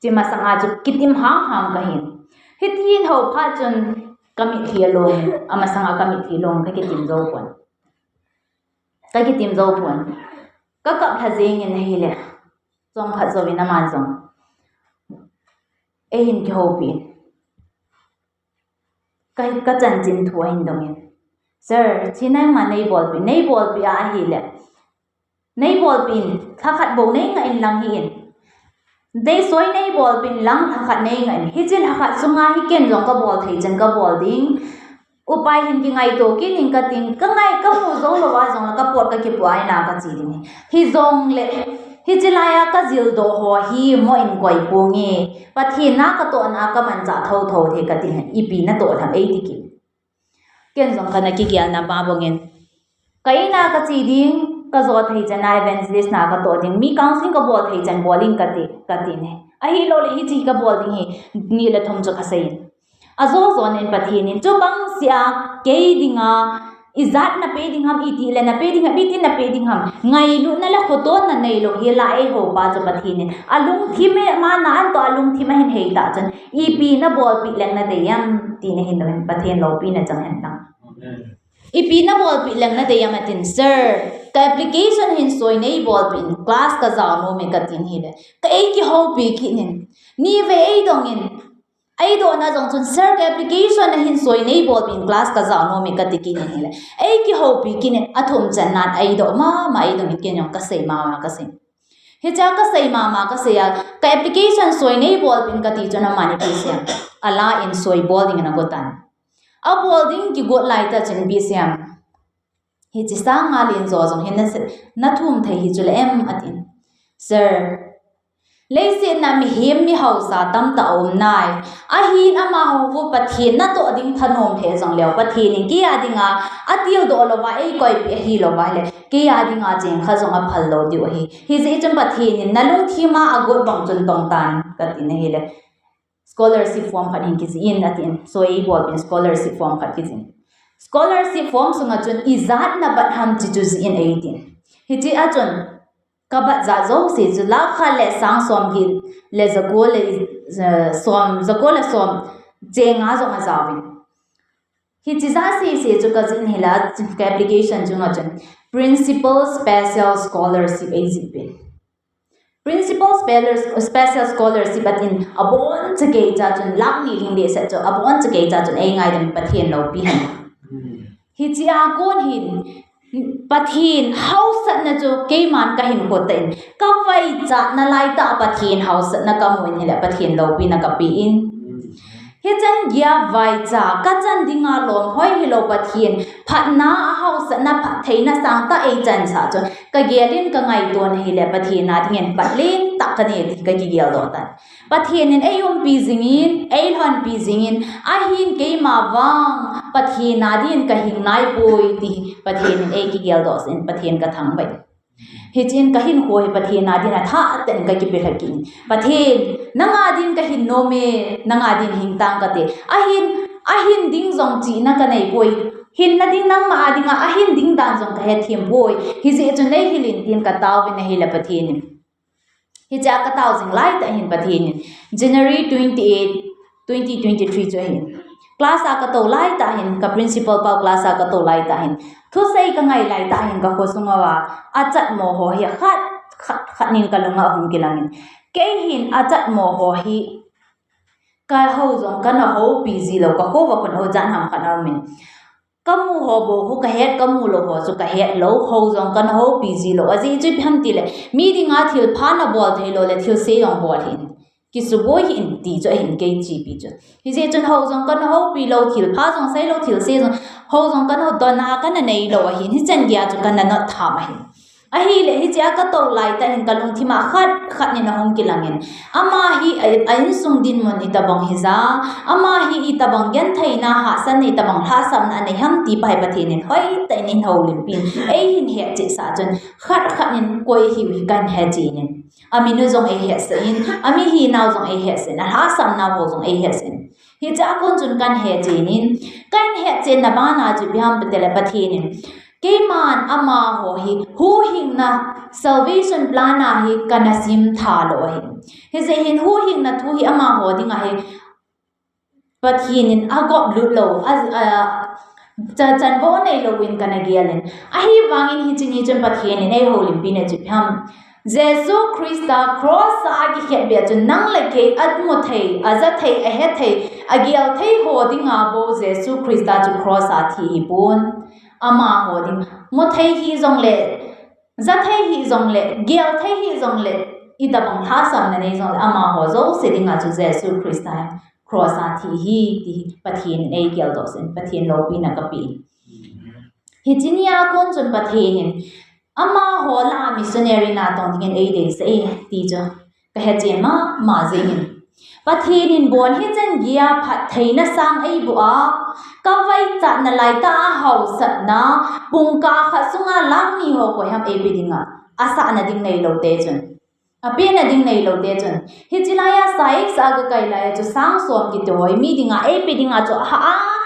Chi masang a chu kitim ham ham ka hin. Hiti hin ho phat chun ka mitlhi a long, ama sang a ka mitlhi long ka kitim jou pon. Ka kitim jou pon. Ka kap lha jeng in ahile. Chomkhat jou in ama jong. Eihin kihoupi. Ka, ka chanchin thu ahin dong in. Sir, chi nangma nei bolpi, nei bolpi a ahile. Nei bolpi in, lhakhat bou nei ngah in lang hi in. Dei soi nei bolpi in lang lhakhat nei ngah in. Hichi lhakhat sunga hi ken jong ka bol thei chan ka bol ding. Upai hin kingaito kit in ka ting, ka ngai ka mu jou lou a jong la ka pot ka kipua in a ka chi ding. Hijongle, hichi lai a ka jil doh ho hi mo in koi pung e. Pathen a ka tohna ka manchah thotho thei ka tin, ipi na toh tham ei ti kit. Ken jong ka na kigel na ba bang in. Ka in a ka chi ding, ka jo thei chan a evangelist na ka toh ding, mi counseling ka bol thei chan bol in ka ti, ka ti ne. Ahilou le hichi ka bol ding hi, ni le thum chu ka sei in. Ajo jo nen Pathen in, chu bang sia kei dinga, ijat na pe ding ham, iti le na pe ding ham, iti na pe ding ham. Ngailutna le khotona neilou hi la eiho pa chu Pathen in. Alungthim e, ama na an toh alungthim ahin hei ta chun. Ipi na bolpi leng na dei em, ti na hin dong in Pathen loupina chang hen lang. Ipi na bolpi leng na dei em atin, sir, ka application hin soi nei bolpi in class ka jao nom e ka tin hile. Ka ei kihoupi kit in. Ni ve ei dong in. Ei dohna jong chun, sir, ka application a hin soi nei bolpi in class ka jao nom e ka ti kit in hile. Ei kihoupi kit in athum chan nan ei doh mama ei dong in ken jong ka sei mama ka sei. Hicha ka sei mama ka sei a, ka application soi nei bolpi in ka ti chun amani pi siam. Ala in soi bol ding in ago tan. Abol ding kigot lai ta chun pi siam. Hichi sang a len jo jong hin na se, na thum thei hi chu le em atin. Sir, Leiset a mihem mihaosa tamtah aum nai. Ahin amaho chu Pathen natoh ding thanom lheh jongleu, Pathen in kei a dinga atildoh louva, eikoipeh ahilouva ahile, kei a dinga cheng khat jong aphal lou diu ahi. Hijeh chun Pathen in nalungthima agot bang chun tongtan, kati nahile, scholarship form khat hin kijih in, atin. So eibolpeh in scholarship form khat kijih in. Scholarship form sunga chun ijat nabat ham ti chu jih in eitin. Hichea chun kabat jat jouse chu lakh khat le sang somget le jako le, eh, som, jako le som chenga jong ajaovin. Hiche jat sese chu kajih in ahile, ka application chunga chun Principal Special Scholarship eijihpeh in. Principal Special, Special Scholarship atin, abonchakeicha chun lakh ni lhing behseh chu, abonchakeicha chun eingaidam Pathen loupi ahi. Hichea kon hin Pathen haosatna chu keiman kahin khotah in, kavaichatna laitah a Pathen haosatna kamun ahile Pathen loupina kapen. Hichan geiya vaicha, kachan dinga lomhoi hilou Pathen phatna, ahaosatna, phattheina sangtah eichansah chu kagel in kangaiton ahile Pathen a dingin phatlen tah kanei ti kakigeldoh tan. Pathen in eiumpi jingin, eilhonpi jingin, ahin keima vang Pathen a dingin kahing naipoi ti Pathen in eikigeldoh jeh in Pathen kathangvah in. Hichun kahinkho hi Pathen a dingin athah tah in kakipelhah kit in. Pathen, nanga dingin kahin nome, nanga dingin hingtang kate. Ahin, ahin ding jong chihna kaneipoi. Hinna ding nangma a dinga ahin ding dan jong kahetthempoi. Hijeh chun neihil in tin kataovin ahile Pathen in. Hichea katao jing laitah hin Pathen in January twenty-eight, twenty twenty-three chu ahin. Class a katou laitah hin, ka principal pau class a katou laitah hin, thusei kangai laitah hin kakho sunguva achatmo ho hi khat, khat, khat nin kalunga ahung kilangin. Kei hin achatmo ho hi kahou jong kana houpi jilou, kakhouva khun ajan ham khat aumin. Kamu ho bou khu kahet, kamulou ho chu kahetlou, hou jong kana houpi jilou. Ajeh chu ipi ham tile, mi dinga thilpha nabol theilou le thilse jong bol hih in. Kisuboi hih in ti chu ahin kei chepi chu. Hijeh chun hou jong kana houpilou, thilpha jong seilou, thilse jong, hou jong kana hou, dona kana neilou ahin, hichan geiya chu kana nottham ahin. Ahile hichea katou laitah hin kalungthima khat khat nin ahung kilangin. Ama hi a, a insung dinmun itobang hija, ama hi itobang gentheina, hahsatna, itobang lhahsamna anei ham ti pa hi Pathen in hoitah in eihoulimpin, eihin hetchehsah chun khat khat nin koi ahiu hi kahin hetchen in. Aminu jong eihetsah in, ami hinau jong eihetsah in, alhahsamnau ho jong eihetsah in. Hichea kon chun kahin hetchen in, kahin hetchenna bana chu ipi ham tile Pathen in keiman amaho hi huhhingna salvation plan a hi kana simtha lou ahi. Hijeh hin huhhingna thu hi amaho dinga hi Pathen in agoplut lou, a, a, cha-, chanvo neilou in kana gelin. Ahivangin hiche ni chun Pathen in eihoulimpina chu ipi ham. Jesu Christa cross a akikhetbeh a chun nang le kei amuthei, ajathei, ahethei, agelthei ho dinga bou Jesu Christa chu cross a thi ahipon. Amaho ding, muthei hijongle, jathei hijongle, gelthei hijongle, itobang lhahsamna nei jongle, amaho jouse dinga chu Jesu Christa cross a thi ahi ti hi Pathen in eigeldoh jeh in, Pathen loupina kapen. Hiche nia kon chun Pathen in amaho lah a missionary natong dingin eideisah e ti chu kahetchen mama jengin. Pathen in bon hichan geiya phattheina sang eiboh a, kavaichatna laitah a haosatna, pungkah khat sunga lakh ni ho koiham eipe dinga, asahna ding neilou te chun, apehna ding neilou te chun. Hiche laiya sahsa a kakai laiya chu sang som kiti ho hi mi dinga eipe dinga chu ahah,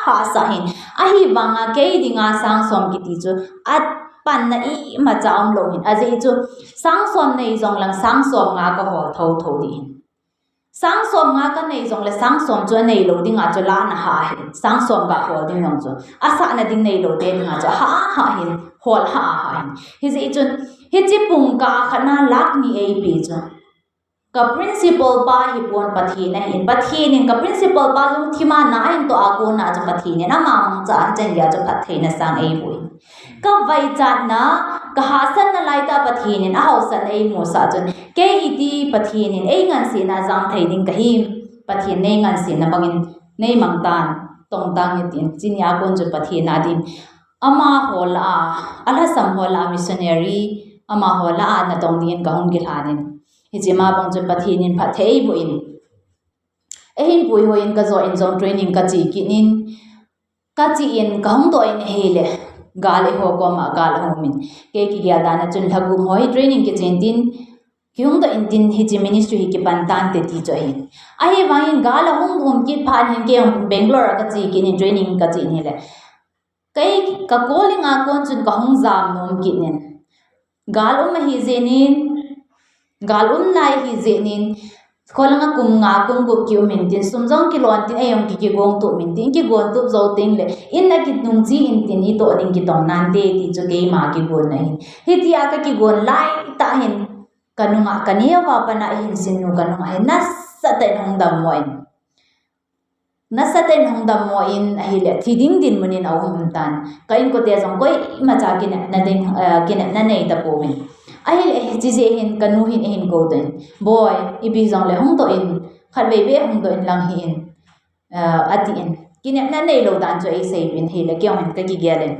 ahahsa hin. Ahivanga kei dinga sang som kiti chu apanna imacha umlou hin. Ajeh chu sang som nei jong lang sang som nga kahol thotho ding hin. Sang som nga kanei jongle sang som chu aneilou dinga chu lah a ahah hin. Sang som gahol ding jong chu asahna ding neilou te dinga chu ahah, ahah hin, hol hah, ahah hin. Hijeh chun hiche pungkah khat na lakh ni eipe chu ka principal pa hipon Pathen ahin, Pathen in ka principal pa lungthima na ahin toh a kona chu Pathen in ama mangcha a hichan geiya chu phattheina sang eiboh in. Kavaichatna, kahahsatna laitah Pathen in ahaosatna eimusah chun, kei iti Pathen in eingansena jam thei ding kahim, Pathen neingansena bangin neimang tan, tongtang hitin, hiche nia kon chun Pathen a ding, amaho lah a, alhasam ho lah a missionary, amaho lah a natong dingin kahung kilhan in. Hiche ma bang chun Pathen in phatthei boh in, eihin puihoi in, kajo in jong training kache kit in, kache in kahung doh in ahile, gal eiho koma gal ahung um in. Kei kigel dan a chun lha gup ho hi training kichen tin, kihung doh in tin hiche ministry hi kipan tante ti chu ahi. Ahivangin gal ahung um kit phat hin kei Bangalore a kache kit in training kache in ahile, kei ka calling a kon chun kahung jam nom kit in. Gal um ahi jeh in, gal um nai ahi jeh in, kholanga kum nga kum gup kium in tin, sum jong kilon tin, ei jong ki, kigong tup in tin, kigong tup jou teng le, in a kinung che in tin, itoh ding kitong nante ti chu keima kigonna ahin. Hitia kakigon lai tah hin, kanunga, kaneo a pat a eihin sin nu kanunga hin nasatah in hung dammo in. Nasatah in hung dammo in ahile, thi ding dinmun in aum um tan. Ka inkote jong koimacha kinepna ding, eh, kinepna nei tapouvin. Ahile, hiche jeh hin kanu hin eihin kou doh in, Boi, ipi jongle hung doh in, khatvei beh hung doh in lang hih in, eh, atin. Kinepna neilou dan chu eiseipeh in ahile, kei jong hin kakigel in.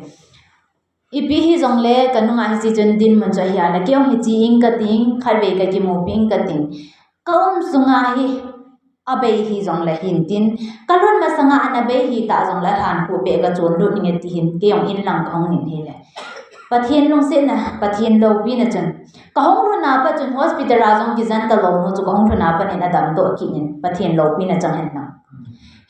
Ipi hijongle kanunga hiche chun dinmun chu ahi a, na kei jong hiche ing kating, khatvei kakimupeh ing kating. Ka um sunga hi, abei hijongle hin tin, kalhun masanga ana bei hita jongle lhan khu beh kachon lut inge ti hin, kei jong in lang kahung in ahile, Pathen lungsetna, Pathen loupina chun, kahung lhun a pat chun hospital a jong kijen talou nu chu kahung lhun a pat in adamdoh kit in, Pathen loupina chang hen lang.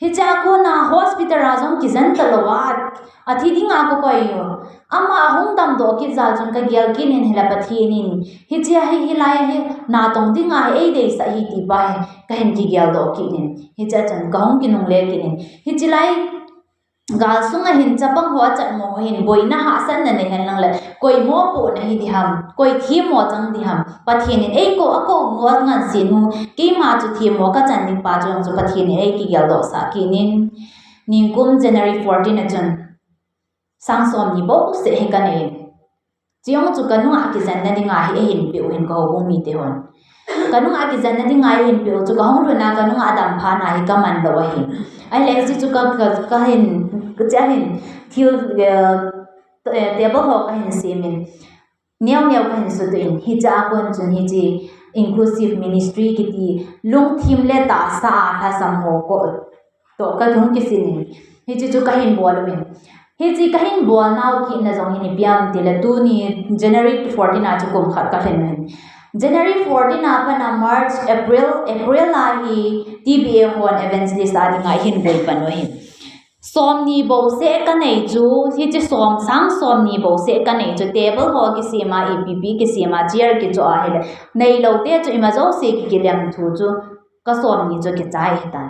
Hichea kona hospital a jong kijen talou a, athi dinga kakoi u. Ama ahung damdoh kit jal chun kagel kit in ahile, Pathen in hichea hi, hilai hi natong dinga hi eideisah ahi ti pa hi kahin kigeldoh kit in. Hichea chun kahung kinungle kit in. Hichelai gal sunga hin chapang ho achatmo ho hin boina hahsatna nei hen lang le, koi mopohna hi diham, koi themmo chang diham, Pathen in eikou, akou mo ngansi nu, keima chu themmo kachan ding pa chu jong chu Pathen in eikigeldohsah kit in. Ningkum January fourteen a chun sang somni bouseh hi kanei in. Chujong chu kanunga kijenna dinga hi eihin peh u hin kahoubung mite hon. Kanunga kijenna dinga eihin peh u chu kahung lhun a kanunga adam phat na hi kaman lou ahi. Ahile hiche chu ka, ka, kahin, kache ahin thil, eh, table ho kahin sem in, neo neo kahin sutuh in, hichea kon chun hiche inclusive ministry kiti lungthim le tahsa a lhasam ho ko toh kahung kisin in, hiche chu kahin bol uvin. Hiche kahin bolnau kitna jong hin ipi ham itile tuni January fourteen a chu kum khat kalhen u ahin. January fourteen a pat a March, April, April a hi T B A hon evangelist a dinga eihin bol pan u ahin. Somni bouseh kanei chu, hiche som, sang somni bouseh kanei chu, table ho kisem a, ipi pi kisem a, chair kichoh a ahile, neilou te chu ima jouse ki, kilem thu chu, ka somni chu kichai ahitan.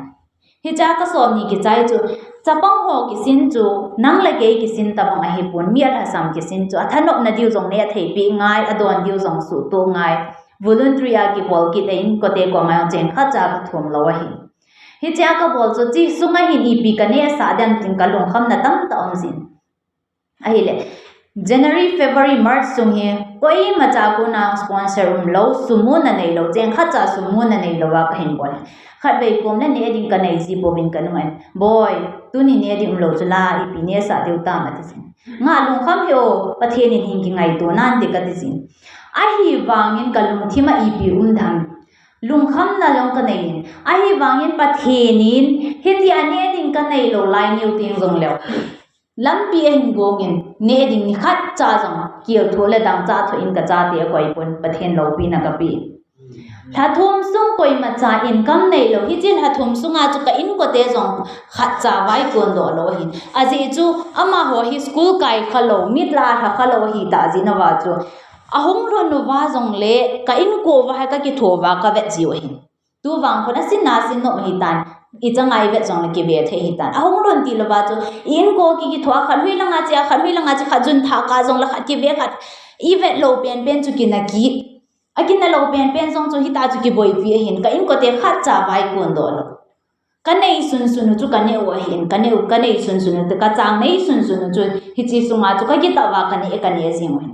Hichea ka somni kichai chu, chapang ho kisin chu, nang le kei kisin tabang ahipon, mi alhasam kisin chu, athanopna diu jong neh theipeh ngai, adon diu jong suhtoh ngai, voluntary a kibol kit a inkote koma jong cheng khatcha kathum lou ahi. Hichea kabol chu, hiche sunga hin ipi kanehsah dem tin kalungkhamna tamtah aum jin. Ahile, January, February, March sung hi, koimacha kona sponsor umlou, sum muna neilou, cheng khatcha sum muna neilou a kahin bol. Khatvei kom le neh ding kanei ji pouvin kanunga hin, Boi, tuni neh ding umlou chu la, ipi nehsah diu tam ati jin. Nga lungkham hih o, Pathen in hin kingaito nante kati jin. Ahivangin kalungthim a ipi um dem. Lungkhamna jong kanei in. Ahivangin Pathen in, hitia neh ding kaneilou lai niu teng jongleu, lampi ahin gong in, neh ding nikhatcha jong, kelthoh le dangchah thoh in kachate akoi pon, Pathen loupina kapeh in. Lhathum sung koimacha income neilou, hiche lhathum sunga chu ka inkote jong khatcha vaikon doh lou ahin. Ajeh chu, amaho hi school kai khalou, mit la lha khalou ahitah jeh uva chu, ahung lhun uva jongle, ka inko uva hi kakitho uva kavet jiu ahin. Tuvang khun asin na asin nom ahitan, ichan ngai vet jongle kive thei ahitan. Ahung lhun tilouva chu, i inko kikitho a khat hui langa che, khat hui langa che, khat jun thah kah jongle khat kive khat, ivet lou penpen chu kina kit. Akina lou penpen jong chu hitah chu kiboipi ahin, ka inkote khatcha vaikon doh lou. Kanei sunsun u chu kaneh u ahin, kanei u, kanei sunsun u, kachang nei sunsun u chu hiche sunga chu kakitah uva kaneh, kaneh jing u ahin.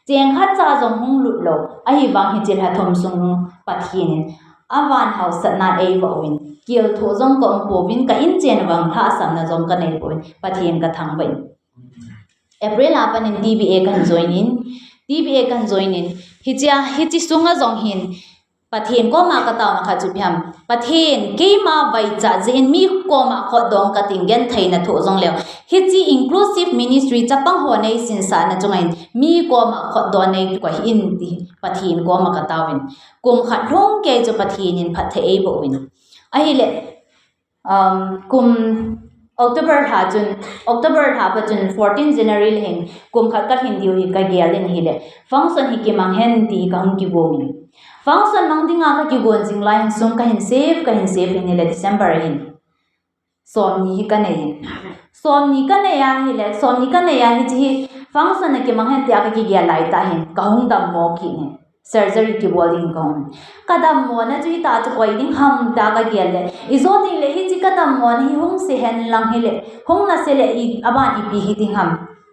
Cheng khatcha jong hung lut lou, ahivang hiche lhathum sung Pathen in avan haosatnan eivoh uvin, kelthoh jong kaum pouvin, ka inchen vang lhahsamna jong kanei pouvin, Pathen kathangvah in. April a pat in T B A kahin join in, T B A kahin join in, hichea, hiche sunga jong hin, Pathen koma kataona khat chu ipi ham. Pathen, keima vaicha jeh in mi koma khotdong kating gentheina thoh jongleu, hiche inclusive ministry chapang ho neisinsahna chunga hin mi koma khotdong neikoi hih in ti Pathen koma kataovin. Kum khat lhung kei chu Pathen in phatthei eiboh uvin. Ahile, um, kum October lha chun, October lha pa chun fourteen January le hin kum khat kalhin diu hi kagel in ahile, function hi kimang hen ti hi kahung kigong in. Function mang dinga kakigon jing lai hin sum kahin save, kahin save in ahile December a hin somni hi kanei in. Somni kanei a ahile, somni kanei a hiche hi function a kimang hen tia kakigel laitah hin kahung dammo kit in. Surgery kibol ding kahung. Kadammona chu itih chu koi ding ham tia kagel le, ijou ding le hiche kadammona hi hung se hen lang hile, hung nase le aban ipi hiding ham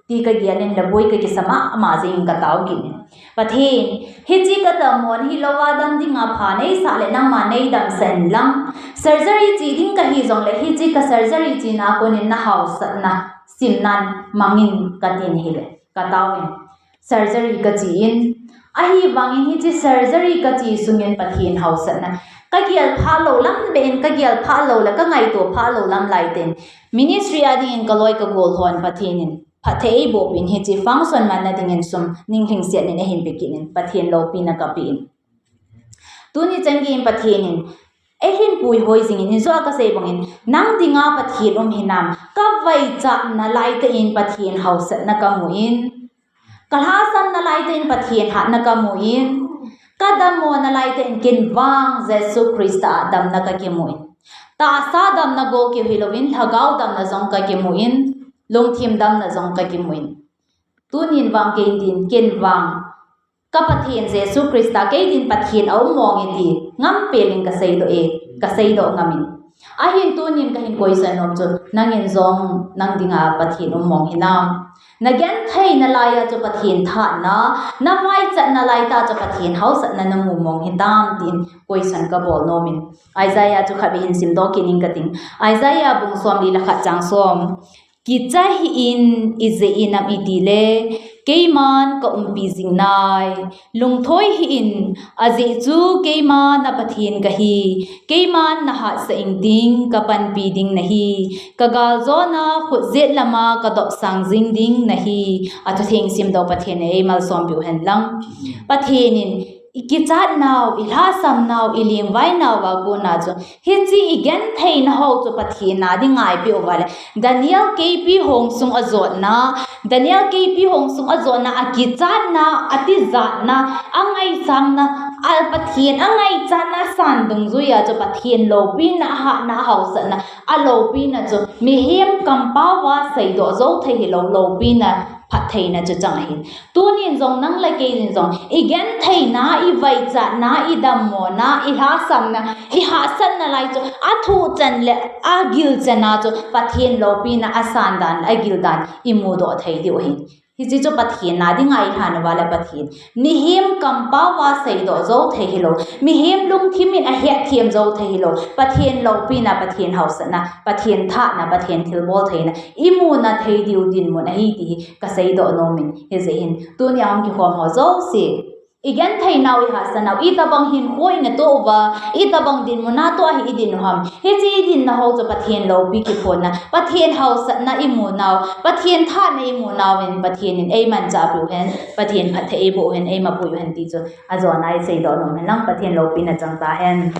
ti kagel in le boi kakisa mama jeng in katao kit in. Pathen, hiche kadammona hilouva dam dinga pha neisah le nangman neidamsah in lang. Surgery che ding kahi jongle hiche ka surgery chena konin nahaosatna simnan mangin katin ahile kataovin. Surgery kache in, ahivangin hiche surgery kache sungin Pathen haosatna kagel phah lou lam beh in, kagel phah lou le kangaito phah lou lam laitah in, ministry a dingin kaloi kagol hon Pathen in phatthei eiboh peh in, hiche function manna dingin sum ninglhingset in eihin pe kit in, Pathen loupina kapeh in. Tuni chan geiyin Pathen in eihin puihoi jingin, ijou a kasei bangin, nang dinga Pathen um hinam, kavaichatna laitah in Pathen haosatna kamu in, kalhasamna laitah in Pathen hatna kamu in, kadammona laitah in ken vang Jesu Christa a damna kakimu in. Tahsa damna go keu hilouvin, lhagao damna jong kakimu in, lungthim damna jong kakimu in. Tunin vang kei din, ken vang ka Pathen Jesu Christa, kei din Pathen aum mong e ti ngampel in kaseidoh e, kaseidoh ngam in. Ahin tunin kahin question nom chu, nangin jong nang dinga Pathen um mong hinam? Nagentheina laiya chu Pathen thahatna, navaichatna laitah chu Pathen haosatna namu mong hitam tin question kabol nom in. Isaiah chu khatvei hin simdoh kit ing kating. Isaiah bung somli le khat chang som. Kicha hih in, ijeh inem itile keiman kaumpi jing nai. Lungthoi hih in, ajeh chu keiman na Pathen kahi. Keiman nahatsah ing ding, kapanpi ding nahi. Kagaljona khutjet lama kadopsang jing ding nahi. Athutheng simdoh Pathen in eimalsom peh u hen lang. Pathen in ikichat nau, ilhasam nau, ilingvai nauva kona chu, hiche igenthei nau chu Pathen a ding ngaipeh uva le, Daniel keipi hong sung ajotna, Daniel keipi hong sung ajotna, akichatna, atijatna, angaisangna, a Pathen angaichatna san dungjuiya chu Pathen loupina, ahatna, ahaosatna, aloupina chu mihem kampauva seidoh jou thei hilou loupina, phattheina chu chang ahi. Tunin jong nang le kei in jong, igentheina, ivaichatna, idammona, ilhasamna, ihahsatna lai chu, athuchan le agilchan a chu, Pathen loupina, asan dan, agil dan, imudoh thei diu ahi. Hiche chu Pathen a dinga ilhan uva le Pathen. Mihem kampauva seidoh jou thei hilou. Mihem lungthim in ahetthem jou thei hilou. Pathen loupina, Pathen haosatna, Pathen thahatna, Pathen thilbol theina imuna thei diu dinmun ahi ti hi kaseidoh nom in, hijeh hin tunia hung kikhom ho jouse, igenthei nau, ihahsat nau, itobang hinkho inatoh uva, itobang dinmun a toh ahi idin u ham. Hiche idin nau ho chu Pathen loupi kiphonna, Pathen haosatna imu nau, Pathen thahatna imu nau in Pathen in eimanchah peh u hen, Pathen phatthei eiboh u hen, eimapui u hen ti chu ajona iseidoh nom hen lang, Pathen loupina chang tahen.